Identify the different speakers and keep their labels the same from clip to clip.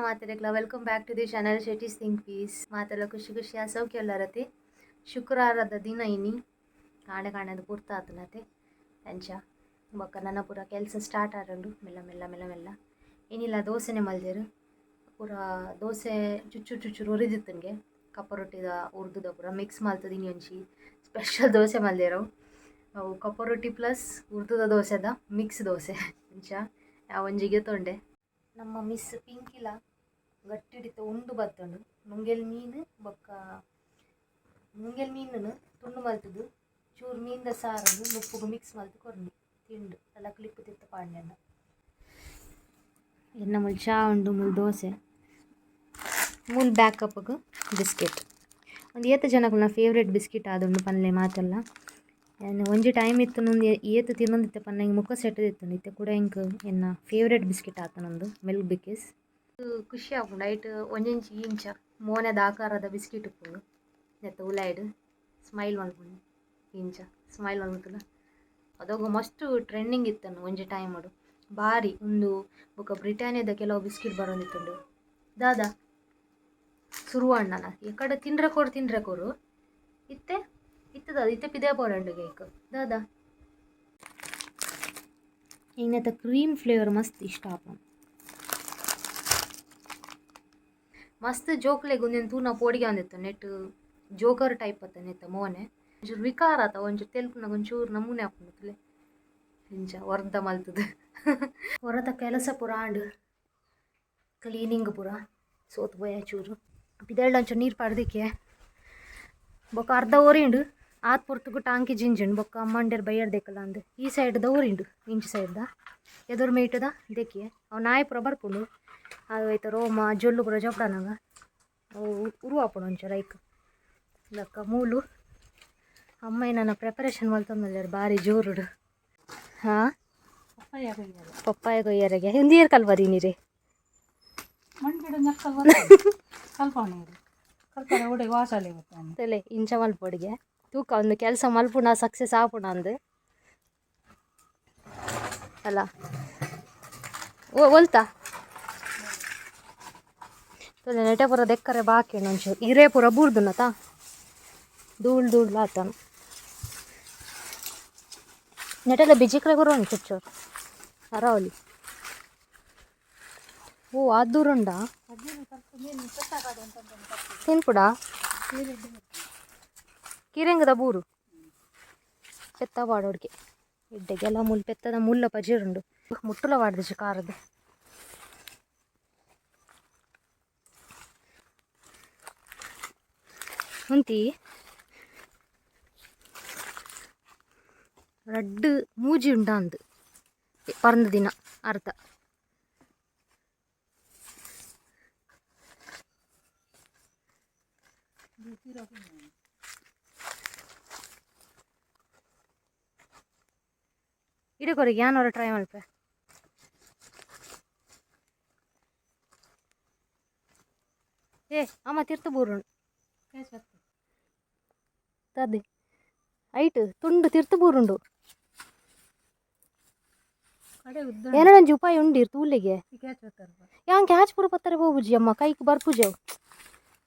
Speaker 1: ಮಾತೆರೆಗ್ಲ welcome back to the channel Shetty's think peace. ಮಾತೆಲ್ಲ ಖುಷಿ ಖುಷಿ ಸೌಖ್ಯ ಎಲ್ಲರತೆ. ಶುಕ್ರವಾರದ ದಿನ ಇನಿ ಕಾಣೆ ಕಾಣೆದು ಪೂರ್ತ ಆತನತೆ ಅಂಚ ಬೊಕ್ಕ ನನ್ನ ಪೂರ ಕೆಲಸ ಸ್ಟಾರ್ಟ್ ಆರಂಡು ಮೆಲ್ಲ ಮೆಲ್ಲ ಮೆಲ್ಲ ಮೆಲ್ಲ. ಏನಿಲ್ಲ, ದೋಸೆನೆ ಮಲ್ದೆರು. ಪೂರ ದೋಸೆ ಚುಚ್ಚು ಚುಚ್ಚು ಉರಿದಿತ್ತನ್ಗೆ ಕಪ್ಪ ರೊಟ್ಟಿದ ಉರ್ದುದ ಪೂರ ಮಿಕ್ಸ್ ಮಲ್ತದಿನಿ. ಒಂಜಿ ಸ್ಪೆಷಲ್ ದೋಸೆ ಮಲ್ದೇರು ಅವು, ಕಪ್ಪ ರೊಟ್ಟಿ ಪ್ಲಸ್ ಉರ್ದುದ ದೋಸೆದ ಮಿಕ್ಸ್ ದೋಸೆ. ಅಂಚ ಒಂಜಿಗೆ ತೊಂಡೆ. ನಮ್ಮ ಮಿಸ್ ಪಿಂಕಿಲ ಗಟ್ಟಿಡಿತ ಉಂಡು ಬತ್ತುಂಡು. ನುಂಗೆಲ್ ಮೀನು ಬೊಕ್ಕ ನುಂಗೆಲ್ ಮೀನನ್ನು ತುಂಡು ಮಲ್ತುದು, ಚೂರು ಮೀನ್ದ ಸಾರನ್ನು ನುಪ್ಪುಗು ಮಿಕ್ಸ್ ಮಲ್ತು ಕೊರ್ನಿ. ತಿಂಡು ಅಲ್ಲ ಕ್ಲಿಪ್ ತಿತ್ತು ಪಾಡ್ನೆನ್ನ. ಎನ್ನ ಮುಲ್ ಚಾ ಉಂಡು, ಮುಲ್ ದೋಸೆ, ಮೂಲ್ ಬ್ಯಾಕಪ್ಗೆ ಬಿಸ್ಕೆಟ್. ಒಂದು ಏತ್ ಜನಕುಲ್ನ ಫೇವ್ರೇಟ್ ಬಿಸ್ಕೆಟ್ ಆದುಂಡು ಪನ್ಲೆ ಮಾತೆಲ್ಲ. ಯಾನ್ ಒಂಜಿ ಟೈಮ್ ಇತ್ತು ನಂದು ಏತ್ ತಿನ್ನೊಂದಿತ್ತೆ ಪನ್ನ ಇಂಕ್ ಮುಖ ಸೆಟ್ಟದಿತ್ತು. ಇತ್ತೆ ಕೂಡ ಎಂಕ್ ಎನ್ನ ಫೇವ್ರೇಟ್ ಬಿಸ್ಕೆಟ್ ಆತನೊಂದು ಮಿಲ್ಕ್ ಬಿಕಿಸ್. ಖುಷಿ ಆಪುಂಡು. ಐಟ್ ಒಂಜೊಂಜಿ ಇಂಚ ಮೋನೆದ ಆಕಾರದ ಬಿಸ್ಕೆಟ್ ಉಪ್ಪುಂಡು. ನೆತ್ತ ಉಲಾಯ್ಡ್ ಸ್ಮೈಲ್ ಮಲ್ಪುಂಡು, ಇಂಚ ಸ್ಮೈಲ್ ಮಲ್ಪುನ. ಅದೊಗ ಮಸ್ತ್ ಟ್ರೆಂಡಿಂಗ್ ಇತ್ತನ್ನು ಒಂಜಿ ಟೈಮುಡು ಬಾರಿ. ಉಂದು ಬೊಕ ಬ್ರಿಟಾನಿಯಾದ ಕೆಲವು ಬಿಸ್ಕೆಟ್ ಬರೊಂದಿತ್ತುಂಡು. ದಾದಾ ಸುರು ಅಣ್ಣನ ಎಕಡೆ ತಿಂಡ್ರೆ ಕೊರು, ತಿಂಡ್ರೆ ಕೊರು. ಇತ್ತೆ ಇತ್ತದ ಇತ್ತೆ ಪಿದೆ ಪೋರಂಡು ಕೇಕ್ ದಾದಾ. ಇನ್ನೆತ್ತ ಕ್ರೀಮ್ ಫ್ಲೇವರ್ ಮಸ್ತ್ ಇಷ್ಟ ಆಪುಂಡು. ಮಸ್ತ್ ಜೋಕ್ಲೆಗ್ ಉಂದೆನ್ ತೂನ ಪೋಡಿಗೆ ಆವೊಂದಿತ್ತು. ನೆಟ್ ಜೋಕರ್ ಟೈಪ್ ಅತ್ತ ನೆತ್ತ ಮೋನೆ ಒಂಚೂರು ವಿಕಾರ ಆತ, ಒಂಚೂರು ತೆಲ್ಪುನಗ ಒಂಚೂರು ನಮೂನೆ ಆಪುಂಡು ತುಲೆ. ಇಂಚ ವರ್ದ ಮಲ್ತುದು ಹೊರತ ಕೆಲಸ ಪೂರ ಆಂಡ್, ಕ್ಲೀನಿಂಗ್ ಪೂರ. ಸೋತ್ ಪೋಯ ಚೂರು. ಪಿದಯ್ಡ್ ಒಂಚೂರು ನೀರು ಪಾಡ್ದಿಕ್ಕೆ. ಬೊಕ್ಕ ಅರ್ಧ ಒರಿಂಡು. ಆತ್ ಪೊರ್ತುಗು ಟಾಂಕಿ ಜಿಂಜುಂಡು. ಬೊಕ್ಕ ಅಮ್ಮಂಡೇರ್ ಬಯ್ಯರ್ ದೆಕ್ಕಲ ಅಂದ್ ಈ ಸೈಡ್ದ ಒರಿಂಡು. ಇಂಚಿ ಸೈಡ್ದ ಎದುರು ಮೀಟದ ದೆಕ್ಕಿಯೆ. ಅವು ನಾಯಿ ಪೂರ ಬರ್ಪುಂಡು. ಅದು ಐತ ರೋಮ ಜೊಲ್ಲು ಪೂರ ಜೋಪಡನಾಗ ಅವು ಉರು ಆಪುಂಡು ಒಂಚೂರು ಐಕ್. ಲಕ್ಕ ಮೂಲು ಅಮ್ಮ ನನ್ನ ಪ್ರಿಪರೇಷನ್ ಮಲ್ತೊಂದುಲ್ಲೆರ್ ಬಾರಿ ಜೋರುಡು. ಹಾಂ, ಪಪ್ಪಾಯ ಕೊಯ್ಯರೆಗೆ ಹಿಂದಿಯರ್ ಕಲ್ಪದಿ ನೀರೆ. ತಲೆ ಇಂಚ ಮಲ್ಪೊಡಿಗೆ ತೂಕ. ಒಂದು ಕೆಲಸ ಮಲ್ಪುಣ ಸಕ್ಸಸ್ ಆಪುಣ ಅಂದು ಅಲ್ಲ. ಓ ಒಲ್ತಾ ತೊಲೆ ನೆಟೆ ಪೂರ ದೆಕ್ಕರೆ ಬಾಕಿ ಒಂಚೂರು ಇರೇ ಪೂರ ಬೂರ್ದುನತ ಧೂಳ್ ಧೂಳ್ ಆತನು. ನೆಟೆಲ್ಲ ಬಿಜಿಕ್ರೆ ಗುರು ಚೂರು ಅರಾವಲಿ. ಓ, ಅದು ದೂರ ಉಂಡಾ? ತಿನ್ಪುಡ ಕಿರಂಗದ ಬೂರು ಪೆತ್ತ ಪಾಡೋಡ್ಗೆ ಇಡ್ಡೆಗೆಲ್ಲ ಮುಲ್ ಪೆತ್ತದ ಮುಲ್ಲ ಪಜಿರುಂಡು. ಮುಟ್ಟುಲ ವಾಡ್ದಿಜಿ ಕಾರದು. ಉಂತಿ ರಡ್ಡ್ ಮೂಜಿ ಉಂಡ ಅಂದು ಪರಂದ ದಿನ ಅರ್ಧ. ಇಡೀ ಕೊರಿಗೆ ಯಾನೊರ ಟ್ರೈ ಮಲ್ಪೆ. ಏ ಅಮ್ಮ, ತಿರ್ತು ಬೂರುಂಡು ತದೆ. ಐಟ್ ತುಂಡು ತಿರ್ತು ಬೂರುಂಡು. ಏನೋ ಒಂಜಿ ಉಪಾಯ ಉಂಡಿರ್ ತೂಲೆಗೆ. ಯಾನ್ ಕ್ಯಾಚ್ ಪೂರ ಪತ್ತಾರೆ ಪೋಬುಜಿ ಅಮ್ಮ, ಕೈಕ್ ಬರ್ಪುಜವು.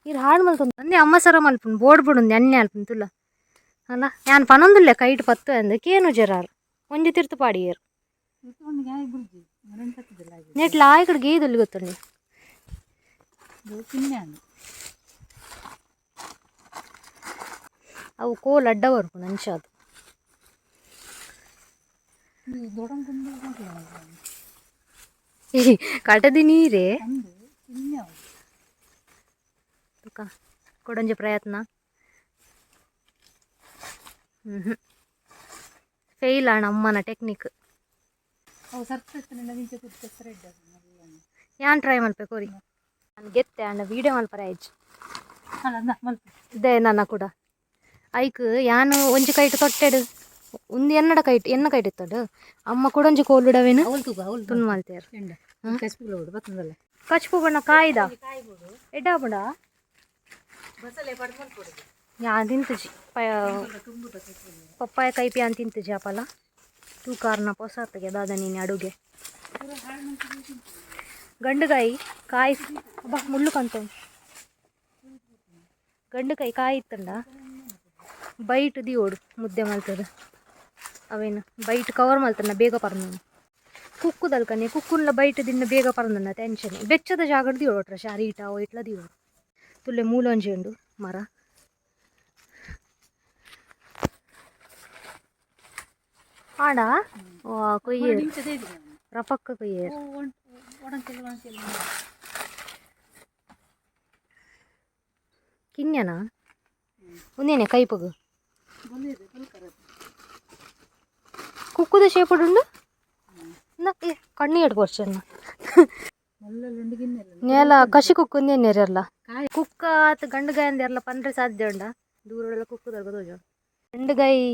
Speaker 1: ಇರ್ ಹಾಳು ಮಲ್ತೊಂದು ಅಂದೆ ಅಮ್ಮ ಸರ ಮಲ್ಪುಂಡು. ಬೋರ್ಡ್ ಬುಡುಂದು ಎಣ್ಣೆ ಅಲ್ಪುಂಡು ತುಲ್ಲ ಅಲ್ಲ. ಯಾನ್ ಪನೊಂದುಲ್ಲೆ ಕೈಟ್ ಪತ್ತು ಅಂದ್. ಕೇನು ಜರಾರ್ ಒಂಜಿ ತಿರ್ತು ಪಾಡಿಯೇರು. ನೆಟ್ ಲಾಯ್ಕಡ್ ಗೇದಲ್ಲಿ ಗೊತ್ತುಂಡಿ. ಅವು ಕೋಲ್ ಅಡ್ಡ ಬರ್ಪುಂಡು ಅಂಚ ಅದು. ಕಟದಿ ನೀರೇ ತುಕ ಕೊಡೊಂಜಿ ಪ್ರಯತ್ನ. ಹ್ಞೂ, ಫೇಲ್ ಆಣ ಅಮ್ಮನ ಟೆಕ್ನಿಕ್. ಯಾನ್ ಟ್ರೈ ಮಲ್ಪೆ ಕೋರಿ. ನಾನು ಗೆತ್ತೆ ಅಣ್ಣ, ವೀಡಿಯೋ ಮಲ್ಪರ ಆಯ್ಜಿ ಇದೆ ನನ್ನ ಕೂಡ. ಐಕ್ ಯಾನು ಒಂಜಿ ಕೈಟ್ ತೊಟ್ಟೆಡು ಒಂದು ಎನ್ನಡ ಕೈಟ್ ಎನ್ನ ಕೈಟ್ ಇತ್ತಡು. ಅಮ್ಮ ಕೂಡ ಒಂಜಿ ಕೋಲುಡವೇನು ತುಂಡು ಮಲ್ತೇರು. ಕಚ್ಪು ಬಣ್ಣ ಕಾಯ್ದ ಎಡ್ಡ ಬಣ್ಣ ಯಾನ್ ತಿಂತುಜಿ. ಪಪ್ಪಾಯ ಕೈಪಿ ಅಂತ ತಿಂತುಜಿ ಅಪಲ. ತೂ ಕಾರ್ನ ಪೊಸತ್ತಿಗೆ ದಾದ ನೀನು ಅಡುಗೆ. ಗಂಡುಗಾಯಿ ಕಾಯಿ ಬಾ ಮುಳ್ಳು ಕಂತ ಗಂಡುಕಾಯಿ ಕಾಯಿ ಇತ್ತಂಡ ಬೈಟ್ ದಿಯೋಡು ಮುದ್ದೆ ಮಲ್ತದ ಅವೇನು ಬೈಟ್ ಕವರ್ ಮಲ್ತನ ಬೇಗ ಪರ್ನ ಕುಕ್ಕುದಲ್ಕನೆ ಕುಕ್ಕುನ್ಲ ಬೈಟ್ ದಿನ ಬೇಗ ಪರಂದನ ಟೆನ್ಷನ್ ಬೆಚ್ಚದ ಜಾಗಡ್ ದಿಯೋಡು ಶಾರೀಟ ಅವು ಇಟ್ಲ ದಿಯೋಡು ತುಲ್ಲೆ ಮೂಲೊಂಜಿ ಉಂಡು ಮರ ಆಡ ಕೊಯ್ಯೇರು ರಫಕ್ಕ ಕೊಯ್ಯೇರು ಕಿನ್ಯನಾ ಉಂದೇನೆ ಕೈಪಗು ಕುಕ್ಕುದ ಶೇಪುಡುಂಡು ಕಣ್ಣು ಎಡ್ಕೊರ್ಚನ್ನ నేల కసి కుక్కు ఉంది ನೆರೆಲ್ಲ ಕುಕ್ಕ ಆತ ಗಂಡುಗಾಯಿ ಅಂದೆರ್ಲ ಪಂಡ್ರೆ ಸಾಧ್ಯ ಉಂಡ ದೂರಡೆಲ್ಲ ಕುಕ್ಕು ದೊರಕದೋಜು ಗಂಡುಗಾಯಿ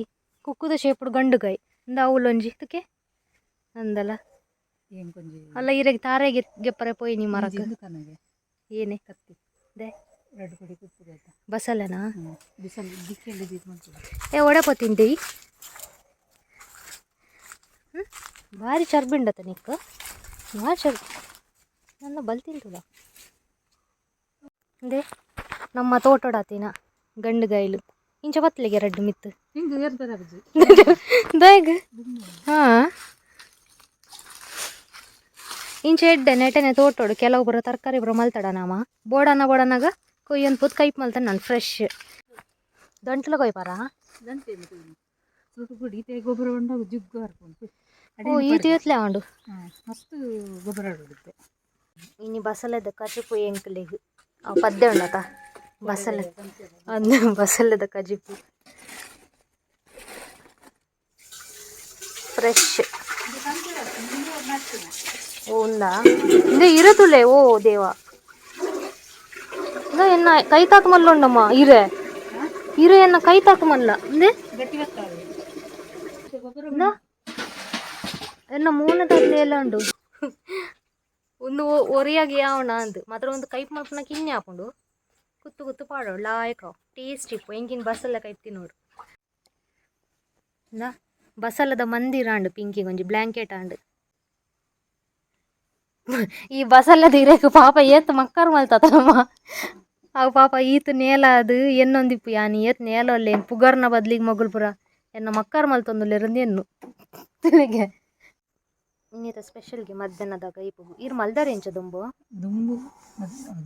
Speaker 1: ಕುಕ್ಕುದ ಶೇಪುಡು ಗಂಡುಗಾಯಿ ಇಂದ ಅವುಲೊಂಜಿ ತುಕೆ ಅಂದಲ್ಲ ಅಲ್ಲ ಇರೆಗ್ ತಾರೆ ಗೆಪ್ಪರೆ ಪೋಯಿ ನೀ ಮರಕ್ ಏನೇ
Speaker 2: ಕತ್ತಿ
Speaker 1: they
Speaker 2: ರಡ್ಡು ಕೊಡಿ ಕುಪ್ಪು
Speaker 1: ಬಸಲೆನಾ
Speaker 2: ಬಿಸಲ್ ದಿಕ್ಕೆಲ್ಲ
Speaker 1: ಏ ಒಡಪ ತಿಂಡಿ ಭಾರಿ ಚರ್ಬಿಂಡತ ನಿಕ್ ಭಾರಿ ಚರ್ ನನ್ನ ಬಲ್ ತಿಂತದ ಅಂದೆ ನಮ್ಮ ತೋಟೋಡಾತಿನ ಗಂಡುಗಾಯಿಲು ಇಂಚ ಬತ್ತಲಿಗೆ ರಡ್ಡು ಮಿತ್ತು
Speaker 2: ಹಿಂಗೆ ಇರ್ತದೆ ಅಜ್ಜಿ
Speaker 1: ದಾಗ್ ಹಾಂ ಇಂಚ ಎಡ್ಡೆ ನೆಟನೆ ತೋಟೋಡು ಕೆಲವು ಬರೋ ತರಕಾರಿ ಬರೋ ಮಲ್ತಡ ನಾಮ ಬೋಡನ ಬೋಡನಾಗ ಕೊಯ್ಯೊಂದು ಪುತ್ ಕೈಪ್ ಮಲ್ತಾನೆ ನಾನು ಫ್ರೆಶ್ ದಂಟ್ಲ ಕೊಯ್ಪಾರ
Speaker 2: ದಂತೆ ಸುಟ್ಟು ಗುಡಿ ಇತ್ತೆ ಗೊಬ್ಬರ ಉಂಡಾಗ ಜುಗ್ಗು ಹರ್ಕೊಂಡು
Speaker 1: ಓ ಈ ತೀತ್ಲೆ ಉಂಡು
Speaker 2: ಮಸ್ತ್ ಗೊಬ್ಬರ ಹೊಡಿತೆ
Speaker 1: ಇನಿ ಬಸಲೆದ ಕಜಿಪು ಎಂಕ್ಲೆಗ್ ಆ ಪದ್ಯ ಉಂಡತ ಬಸಲೆ ಅಂದು ಬಸಲೆದ ಕಜಿಪು ಫ್ರೆಶ್ ಓ ಉಂದಾ ಇಂದೇ ಇರತುಲೆ ಓ ದೇವ ಇಂದ ಎನ್ನ ಕೈ ತಾಕ ಮಲ್ಲ ಉಂಡಮ್ಮ ಇರೆ ಇರೆ ಎನ್ನ ಕೈ ತಾಕ ಮಲ್ಲ ಇಂದೆ
Speaker 2: ಗಟ್ಟಿ ಬರ್ತಾರೆ ಗೊಬ್ಬರ
Speaker 1: ಇಂದ ಎನ್ನ ಮೂನದಾದ್ಲೆ ಎಲ್ಲ ಉಂಡು ಒಂದು ಒರಿಯಾಗಿ ಯಾವಣ ಅಂದು ಮಾತ್ರ ಒಂದು ಕೈಪ್ ಮಲ್ಪನ ಕಿನ್ನಿ ಹಾಕೊಂಡು ಕುತ್ತು ಕುತ್ತು ಪಾಡೋ ಲಾಯಕ ಟೇಸ್ಟ್ ಇಪ್ಪು ಎಂಕಿನ ಬಸಲ್ಲ ಕೈಪ್ ತಿನ್ನೋಡು ಇಂದ ಬಸಲದ ಮಂದಿರ ಅಂಡು ಪಿಂಕಿಗೆ ಒಂಜಿ ಬ್ಲ್ಯಾಂಕೆಟ್ ಆಂಡು ಈ ಬಸಲ್ಲದ ಇರೇಕು ಪಾಪ ಏತ್ ಮಕ್ಕರ್ ಮಲ್ತತಮ್ಮ ಅವು ಪಾಪ ಈತ್ ನೇಲ ಅದು ಎನ್ನೊಂದಿಪ್ಪು ಯಾನಿ ಏತ್ ನೇಲ ಅಲ್ಲ ಏನು ಪುಗರ್ನ ಬದ್ಲಿಗೆ ಮಗುಲ್ ಪುರ ಎನ್ನ ಮಕ್ಕರ್ ಮಲ್ತೊಂದುಲ್ಲೆರಂದು ಎನ್ನು ತಿರುಗೆ ಇನ್ನಿತ ಸ್ಪೆಷಲ್ಗೆ ಮಧ್ಯಾಹ್ನದಾಗ ಇಪ್ಪು ಇರ್ ಮಲ್ದಾರೆ ಎಂಚ ದುಂಬು
Speaker 2: ದುಂಬು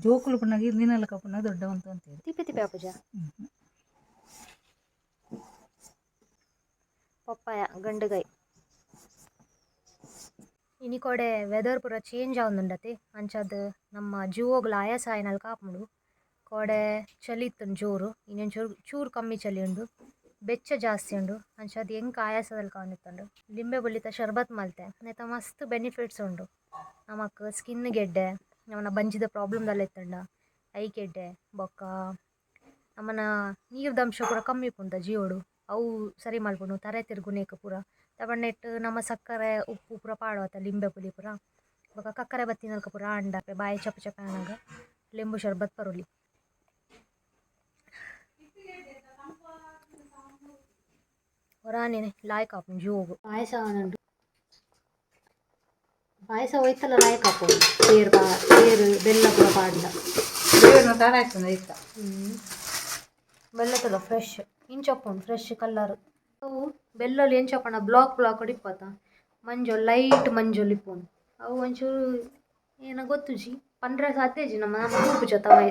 Speaker 2: ಜೋಕುಲು ಪಣ್ಣಾಗ ನೀನೆಲ್ಲ ಕಪ್ಪನಾಗ ದೊಡ್ಡವಂತ ಅಂತೀರಿ
Speaker 1: ತಿಪ್ಪಿ ತಿಪ್ಪಿ ಆಪುಜ ಪಪ್ಪಾಯ ಗಂಡುಗಾಯಿ ಇನಿ ಕೋಡೆ ವೆದರ್ ಪೂರ ಚೇಂಜ್ ಆವೊಂದುಂಡತೆ ಅಂಚಾದ್ ನಮ್ಮ ಜುವೋಗ್ಲ ಆಯಾಸ ಆಯಿನಲ್ಕ ಆಪುಂಡು ಕೋಡೆ ಚಳಿ ಇತ್ತುಂಡು ಜೋರು ಇನ್ನೊಂದು ಚೂರು ಚೂರು ಕಮ್ಮಿ ಚಳಿ ಉಂಡು ಬೆಚ್ಚ ಜಾಸ್ತಿ ಉಂಡು ಅಂಚಾದ್ ಎಂಕ್ ಆಯಾಸದಲ್ಕ ಆವೊಂದಿತ್ತುಂಡು ಲಿಂಬೆ ಬುಲಿತ ಶರ್ಬತ್ ಮಲ್ತೆ ನೆತ ಮಸ್ತ್ ಬೆನಿಫಿಟ್ಸ್ ಉಂಡು ನಮಕ್ ಸ್ಕಿನ್ ಗೆಡ್ಡೆ ನಮನ ಬಂಜಿದ ಪ್ರಾಬ್ಲಮ್ ದಾಲ ಇತ್ತುಂಡ I ಗೆಡ್ಡೆ ಬೊಕ್ಕ ನಮನ ನೀರ್ದಂಶ ಪೂರ ಕಮ್ಮಿ ಉಪ್ಪುಂಡು ಜಿಯೋಡು ಅವು ಸರಿ ಮಲ್ಪುಂಡು ತರೆ ತಿರುಗುನೇಕ ಪೂರ ತಬಣ್ಣೆಟ್ ನಮ್ಮ ಸಕ್ಕರೆ ಉಪ್ಪು ಪೂರ ಪಾಡುವತ್ತ ಲಿಂಬೆ ಪುಲಿ ಪೂರ ಬೊಕ ಕಕ್ಕರೆ ಬತ್ತಿನಲ್ಕ ಪೂರ ಅಂಡ ಬಾಯಿ ಚಪ ಚಪ ಆನಗ ಲಿಂಬು ಶರ್ಬತ್ ಪರೊಲಿ ಹೊರಾನೆ ಲಾಯ್ಕ್ ಆಪುಂಡು ಜೋಗು ಪಾಯಸ ಆನಂಡು ಪಾಯಸ ಹೋಯ್ತಲ್ಲ ಲಾಯ್ಕ್ ಆಪುಂಡು ಪೇರು ಪಾ ಪೇರು ಬೆಲ್ಲ ಪೂರ ಪಾಡ್ಲ
Speaker 2: ದೇವ್ರನ್ನ ತಾರ ಆಗ್ತದೆ ಇತ್ತ
Speaker 1: ಬೆಲ್ಲತದ ಫ್ರೆಶ್ ಇಂಚಪ್ಪುಂಡು ಫ್ರೆಶ್ ಕಲ್ಲರ್ ಅವು ಬೆಲ್ಲಲ್ಲಿ ಎಂಚಪ್ಪಣ ಬ್ಲಾಕ್ ಬ್ಲಾಕ್ ಇಪ್ಪತ್ತ ಮಂಜೊಲ್ ಲೈಟ್ ಮಂಜೊಲ್ ಇಪ್ಪುಂಡು ಅವು ಒಂಚೂರು ಏನ ಗೊತ್ತುಜಿ ಪಂಡ್ರೆ ಸಾಧ್ಯಜಿ ನಮ್ಮ ನಮ್ಮ ತೂಪು ಜೊತೆ ಅವ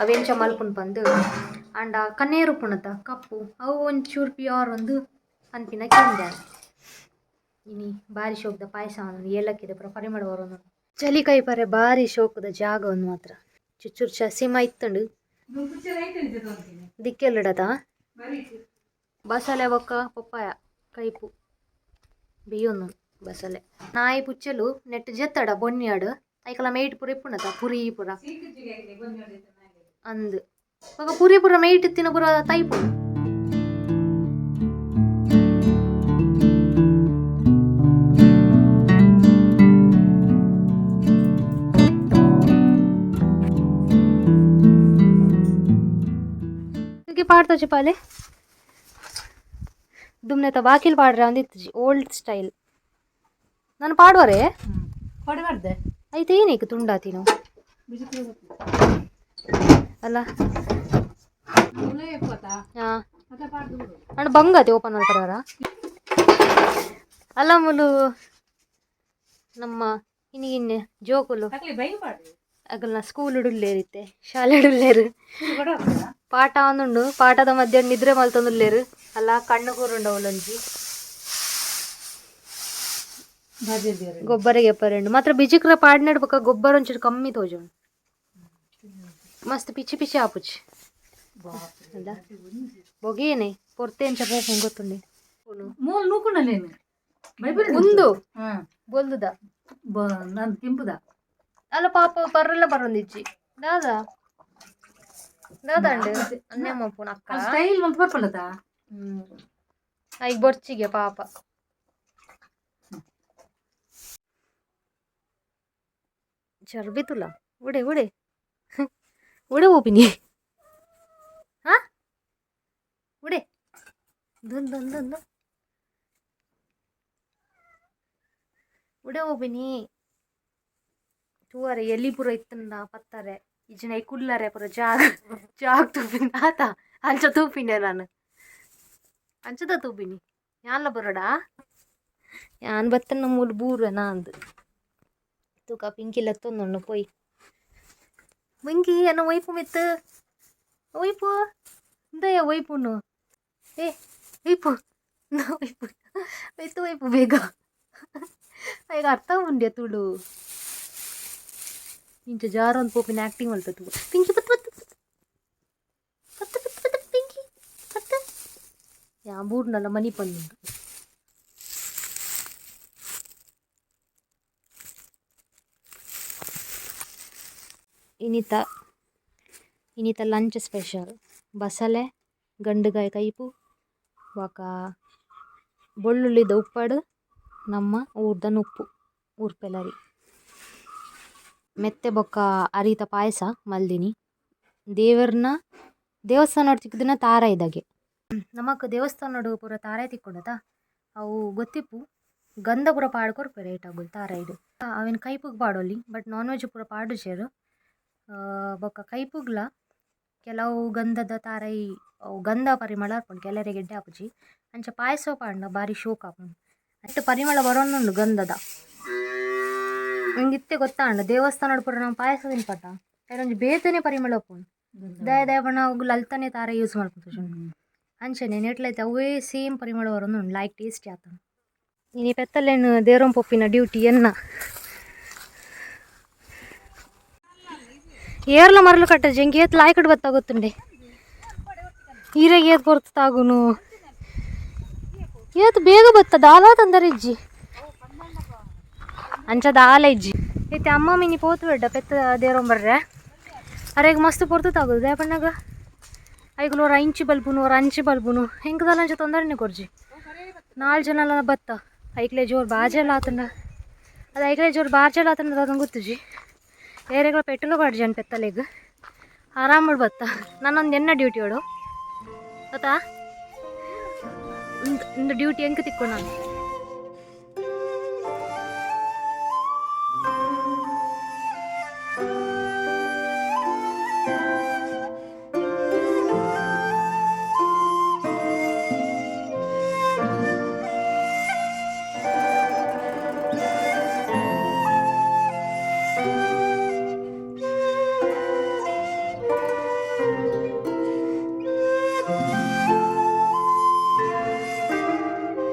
Speaker 1: ಅವೆಂಚ ಮಲ್ಪುಂಡು ಪಂದು ಅಂಡ ಕನ್ನೇರು ಉಪ್ಪುಂಡತ ಕಪ್ಪು ಅವು ಒಂಚೂರು ಪ್ಯೂರ್ ಒಂದು ಪನ್ಪಿನ ಕೇಂದ್ರ ಇನಿ ಬಾರಿ ಶೋಕ್ದ ಪಾಯಸ ಒಂದು ಏಲಕ್ಕಿದೆ ಪೂರ ಪರಿಮಳ ಬರೋದು ಚಳಿ ಕೈಪರೆ ಬಾರಿ ಶೋಕದ ಜಾಗ ಒಂದು ಮಾತ್ರ ಚುಚ್ಚುರು ಚಸಿಮ ಇತ್ತಂಡು ದಿಕ್ಕೆಲ್ಲಿಡದ ಬಸಳೆ ಬೊಕ್ಕ ಪಪ್ಪಾಯ ಕೈಪು ಬೇಯೊಂದು ಬಸಳೆ ನಾಯಿ ಪುಚ್ಚಲು ನೆಟ್ ಜೆತ್ತಡ ಬೊನ್ಯಾಡು ಐಕಲ ಮೇಟ್ ಪೂರ ಇಪ್ಪುಂಡತ ಪುರಿ ಪೂರ ಅಂದ್ ಬೊಕ ಪುರಿ ಪೂರ ಮೇಟ್ ಇತ್ತಿನ ಪೂರ ತೈಪು ಪಾಡ್ತಾ ಪಾಲೆ ದುಮ್ನೆತ ಬಾಕಿಲ್ ಪಾಡ್ರೆ ಒಂದಿತ್ತು ಓಲ್ಡ್ ಸ್ಟೈಲ್ ನಾನು ಪಾಡುವರೆ
Speaker 2: ಕೊಡೆ ಮಾಡ್ದೆ
Speaker 1: ಐತೆ ಏನಕ್ಕೆ ತುಂಡಾತಿನು ಅಲ್ಲ. ಹಾಂ, ಅಣ್ಣ, ಬಂಗಾತಿ ಓಪನ್ ಮಾಡ್ತಾರ ಅಲ್ಲ ಮುಲು. ನಮ್ಮ ಇನ್ನಿಗಿನ್ನೆ ಜೋಕುಲು ಅಗಲ್ನ ಸ್ಕೂಲ್ ಉಡುಲ್ಲೇರಿತ್ತೆ, ಶಾಲೆ ಉಡುಲ್ಲೇರು. ಪಾಠ ಒಂದುಂಡು, ಪಾಠದ ಮಧ್ಯ ನಿದ್ರೆ ಮಲ್ತೊಂದುಲ್ಲೇರು ಅಲ್ಲ. ಕಣ್ಣು ಕೂರುಂಡು ಅವಲೊಂಜಿ. ಗೊಬ್ಬರ ಗೆಪ್ಪರೆಂಡು ಮಾತ್ರ ಬಿಜಿಕ್ರ ಪಾಡ್ನೆಡ್ ಬೊಕ ಗೊಬ್ಬರ ಒಂಚೂರು ಕಮ್ಮಿ ತೋಜುಂಡು. ಮಸ್ತ್ ಪಿಚಿ ಪಿಚಿ ಆಪುಜಿ ಅಲ್ಲ. ಬೊಗೇನೆ ಪೊರ್ತೆ ಎಂಚ ಪೋಪುಂಡು ಗೊತ್ತುಂಡೆ.
Speaker 2: ಮೂಲು ನೂಕುಂಡಲೇನು?
Speaker 1: ಉಂದು ಬೊಲ್ದುದ.
Speaker 2: ನಾನು ಕೆಂಪುದ.
Speaker 1: ಅಲ್ಲ, ಪಾಪ ಬರ್ರೆಲ್ಲ ಬರೊಂದಿಜ್ಜಿ. ದಾದಾ ದಾದಾಂಡ್ ಅನ್ನೆ ಮಲ್ಪುನ ಅಕ್ಕ.
Speaker 2: ಸ್ಟೈಲ್ ಮಲ್ತ್ ಬರ್ಪಲ್ಲದ.
Speaker 1: ಹ್ಮ್, ಐಕ್ ಬೊರ್ಚಿಗೆ ಪಾಪ. ಚರ್ಬಿ ತುಲ. ಉಡೆ ಉಡೆ ಉಡೆ ಓಪಿನಿ. ಹಾ, ಉಡೆ ದುನ್ ದುನ್ ದುನ್ ದುನ್. ಉಡೆ ಓಪಿನಿ. ತೂವರೆ ಎಲ್ಲಿ ಪೂರ ಇತ್ತಂದ ಪತ್ತಾರೆ ಇಜ್ಜಿನ I ಕುಲ್ಲರೆ ಪೂರ ಜಾಗ ಜಾಗ ತೂಪಿನಿ ಆತ. ಅಂಚ ತೂಪಿನಿ ನಾನು, ಅಂಚದ ತೂಪಿನಿ. ಯಾನ್ಲ ಬರೋಡಾ? ಯಾನ್ ಬತ್ತನ ಮೂಲು ಬೂರ್ವೆ ನಾಂದು. ತೂಕ, ಪಿಂಕಿ ಲತ್ತೊಂದುಂಡು ಪೋಯಿ. ಪಿಂಕಿ, ಎನ್ನ ಒಯ್ಪು ಮಿತ್ತು ಒಯ್ಪು ಇಂದಯ್ಯ ಒಯ್ಪುನು. ಏ ಒಯ್ಪು ಒಯ್ಪು ಒಯ್ತು ಒಯ್ಪು ಬೇಗ. ಈಗ ಅರ್ಥ ಉಂಡೆ ತುಳು. ಇಂಚ ಜಾರೊಂದು ಪೋಪಿನ ಆ್ಯಕ್ಟಿಂಗ್ ಮಲ್ತ ತೂ. ಪಿಂಕಿ, ಪತ್ತು ಪತ್ತು ಪತ್ತು ಪತ್ತು ಪತ್ತು. ಪಿಂಕಿ, ಪತ್ತು. ಯಾ ಬೂರ್ನಲ್ಲ ಮನಿ ಪಂದುಂಡು. ಇನಿತ ಇನಿತ ಲಂಚ್ ಸ್ಪೆಷಲ್ ಬಸಲೆ, ಗಂಡುಗಾಯಿ ಕೈಪು ಬೊಕ ಬೊಳ್ಳುಳ್ಳಿದ ಉಪ್ಪಡು, ನಮ್ಮ ಊರ್ದ ನುಪ್ಪು ಊರ್ಪೆಲರಿ. ಮೆತ್ತೆ ಬೊಕ್ಕ ಅರಿತ ಪಾಯಸ ಮಲ್ದಿನಿ. ದೇವರ್ನ ದೇವಸ್ಥಾನ ತಿಕ್ಕುದಿನ ತಾರಾಯಿದಾಗೆ. ನಮಕ್ ದೇವಸ್ಥಾನಡ್ ಪೂರ ತಾರಾಯಿ ತಿಕ್ಕುಂಡತ, ಅವು ಗೊತ್ತಿಪ್ಪು. ಗಂಧ ಪೂರ ಪಾಡ್ ಕೊರ್ಪೆರ್ ಐಟ್ ಅಗುಲು ತಾರಾಯಿಡ್. ಅವೆನ್ ಕೈಪುಗ್ ಪಾಡೊಲಿ, but non veg ಪೂರ ಪಾಡುಜೆರ್. ಬೊಕ್ಕ ಕೈಪುಗ್ಲ ಕೆಲವು ಗಂಧದ ತಾರಾಯಿ ಅವು ಗಂಧ ಪರಿಮಳ ಆಪುಂಡು, ಕೆಲವರಿಗೆ ಎಡ್ಡೆ ಆಪುಜಿ. ಅಂಚ ಪಾಯಸ ಪಾಡ್ಂಡ ಬಾರಿ ಶೋಕ್ ಆಪುಂಡು. ಅಟ್ ಪರಿಮಳ ಬರೊಂದುಂಡು ಗಂಧದ. ನಂಗೆ ಇತ್ತೆ ಗೊತ್ತಾಂಡ, ದೇವಸ್ಥಾನಡ್ ಪೂರ ನಾವು ಪಾಯಸ ತಿನ್ಪಟ, ಐಟೊಂಜಿ ಬೇತೆನೆ ಪರಿಮಳ ಉಪ್ಪುಂಡು. ದಾಯೆ ದಾಯೆ ಪಂಡ ಅವು ಅಲ್ತನೆ ತಾರಾಯಿ ಯೂಸ್ ಮಲ್ಪುಂಡು. ಅಂಚನೆ ನೆಟ್ಲೈತೆ ಅವೇ ಸೇಮ್ ಪರಿಮಳ ಬರೊಂದುಂಡು, ಲಾಯ್ಕ್ ಟೇಸ್ಟಿ ಆತುಂಡು. ಇನಿ ಪೆತ್ತಲೆನ್ ದೇರೊಂದು ಪೋಪಿನ ಡ್ಯೂಟಿ ಎನ್ನ. ಏರ್ಲ ಮರಲು ಕಟ್ಟಜಿ ಎಂಕ್ ಏತ್ ಲಾಯ್ಕಡ್ ಬತ್ತ ಗೊತ್ತುಂಡೆ. ಈರೆಗ್ ಏತ್ ಪೊರ್ತು ತಾಗುನು, ಏತ್ ಬೇಗ ಬತ್ತ. ದಾಲ ತಂದರೆ ಇಜ್ಜಿ, ಅಂಚ ದಾಲ ಇಜ್ಜಿ. ಇತ್ತೆ ಅಮ್ಮ ಮಿನಿ ಪೋತು ಬೇಡ ಪೆತ್ತ ದೇರೊಂಬರ್ರೆ. ಅರೆಗ್ ಮಸ್ತ್ ಪೊರ್ತು ತಾಗುದು. ದಾಯೆ ಪನ್ನಗ ಐಕುಲು ಒರ ಇಂಚಿ ಬಲ್ಪುನು, ಒರ ಅಂಚಿ ಬಲ್ಪುನು. ಎಂಕ್ ದಾಲ ಅಂಚ ತೊಂದರೆನೆ ಕೊರ್ಜಿ. ನಾಲ್ ಜನ ಬತ್ತ. ಐಕ್ಲೆ ಜೋರು ಬಾಜೆಲ್ಲ ಆತಂಡ ಅದು, ಐಕ್ಲೆ ಜೋರು ಬಾಜೆಲ್ಲ ಆತಂಡ ಅದನ್ನು ಗೊತ್ತುಜಿ. ಏರೆಗಳ ಪೆಟ್ರೋಲ್ ಪಾಡ್ಜನ್ ಪೆತ್ತಲೆಗ್, ಆರಾಮ್ ಬತ್ತ. ನಾನೊಂದು ಎನ್ನ ಡ್ಯೂಟಿ ಅವಳು ಗೊತ್ತಾ? ಇಂದು ಡ್ಯೂಟಿ ಎಂಕ್ ತಿಕ್ಕು ನಾನು.